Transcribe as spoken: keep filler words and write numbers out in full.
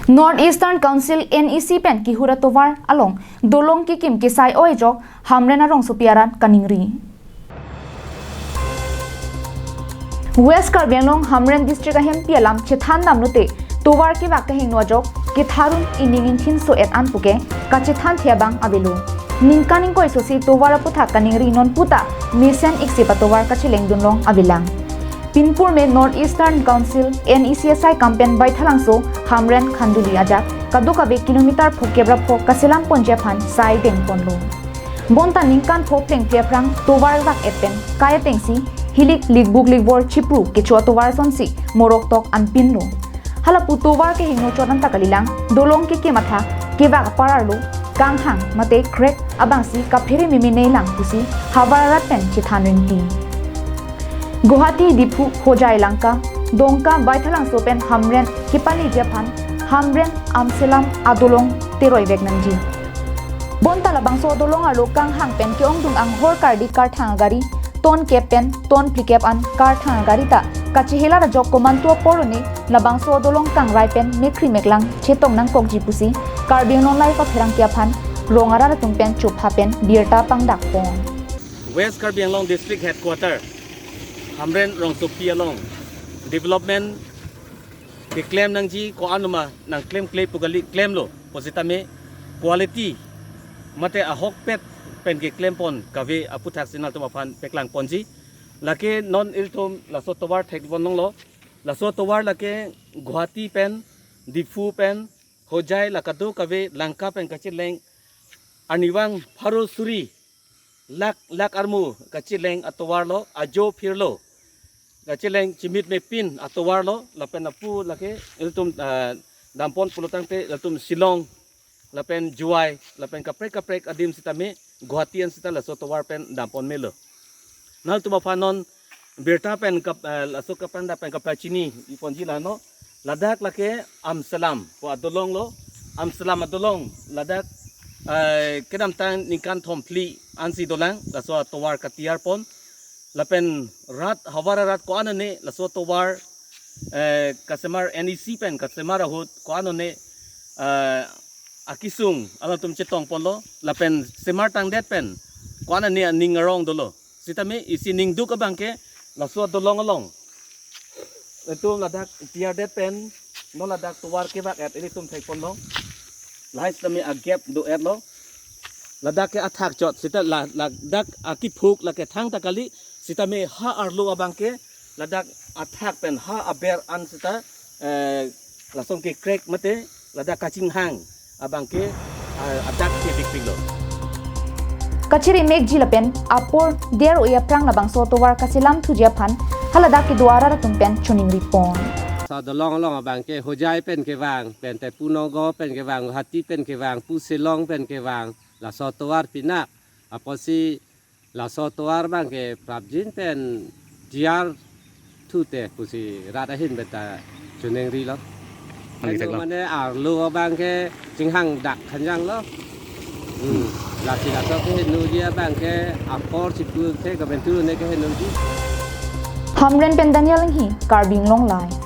North Eastern Council N E C pen kehur atovar along dolong kekim kesai oi ajok Hamren arongsopi arat kaningri. West Karbi Anglong Hamren District ahempi alam chethan damlote tovar kevak kehingno ajok ketharun ining ingthin so-et an puke kachethan the abang avelo. Ningkan ingkoi sosi tovar aputhak kaningri non puta mesen iksi patovar kachelengdun long avelang. Pinpur me North Eastern Council N E C S I kampen Baithalangso, Hamren, Khanduli ajat kadokave kilometer phokep ra phok kaselam ponji aphan sai dengponlo. Bonta ningkan pho phleng phi aphrang tovar vak-et pen kai atengsi hilik likbuk likvor chipru kecho atovar asonsi morok tok anpinlo. Halapu tovar kehingno chot anta kalilang, dolong kekim athak kevak apar arlo kanghang mate crack abangsi kaphere meme neilang pusi havar arat pen chethan rinti. Guwahati, Diphu, Hojai, Lanka, Dongka, Baithalangso pen Hamren kepaleji aphan Hamren Amselam adolong teroi vek nangji. Bonta labangso adolong arlo kanghang pen ke-ongdung anghor kardi karthang agari ton kep pen ton phlikep an karthang agari ta kachehelar ajok komantu apor one labangso adolong kangrai pen mekhri meklang chetong nangkokji pusi Karbi Anglong Live apherangke aphan rong arat atum pen chopha pen birta pangdakpon. West Karbi Anglong District Headquarter, Hamren rongsopi along development keklem nangji ko-an ma nangklemkle pu kali, klemlo, pusitame quality mate ahokpet pen keklempon kave aputhak si nangtum aphan paklangponji. Lake non ilitum laso tovar thekpon longlo. Laso tovar lake Guwahati pen, Diphu pen, Hojai, la kadokave Lanka pen kacheleng arnivang pharo suri lakh lakh armu kacheleng atovarlo, ajo phirlo kacheleng chimit mepin atovarlo, lapen lapu lake ilitum, ah, dampon pulotangte latum Shillong lapen Jowai lapen kaprek kaprek adim sitame Guwahati an sita laso tovar pen dampon melo. Nangtum aphan non birta pen kap-, eh, laso kapanda pen kapachini iponji lano. Ladak lake Amselam pu adolonglo. Amselam adolong ladak, eh, kedamtang ningkan thomphli ansi dolang laso tovar katiyarpon. Lapen rat havar arat ko-an one laso tovar, eh, kasemar, N E C pen kasemar ahut ko-an one, eh, akesung alangtum chetongponlo. Lapen semar tangdet pen ko-an one aning arong dolo. Sitame isi ningduk abangke laso adolong along, itum ladak tiyardet pen non ladak tovar kevak-et ilitum thekponlo. Lahai sitame agap do-etlo. Ladak ke athak chot sita la-, ladak akiphuk lake thangta kali, sitame ha arlo abangke ladak athak pen ha aber an sita, eh, lason ke crack mate ladak kachinghang abangke, ah, adak ke bikpiklo. Kachiri mekji lapen apor der-o-e aphrang labangso tovar kaselam thuji aphan haladak kedo arat atum pen choningripon. Laso adolong along abangke Hojai pen kevang, pen te Punonggo pen kevang, Guwahati pen kevang, pu Shillong pen kevang, laso tovar pinak apotsi laso tovar abangke prapjin pen tiyar thute pusi rat ahin beta choningrilo. Mane Heno theklo. Mane arlo abangke chinghang dak khanjanglo. Hmm. Lasi laso kehenoji abangke apor chiputhe kabentu ne kehenoji. Hamren pen Daniel Enghi, Karbi Anglong Live.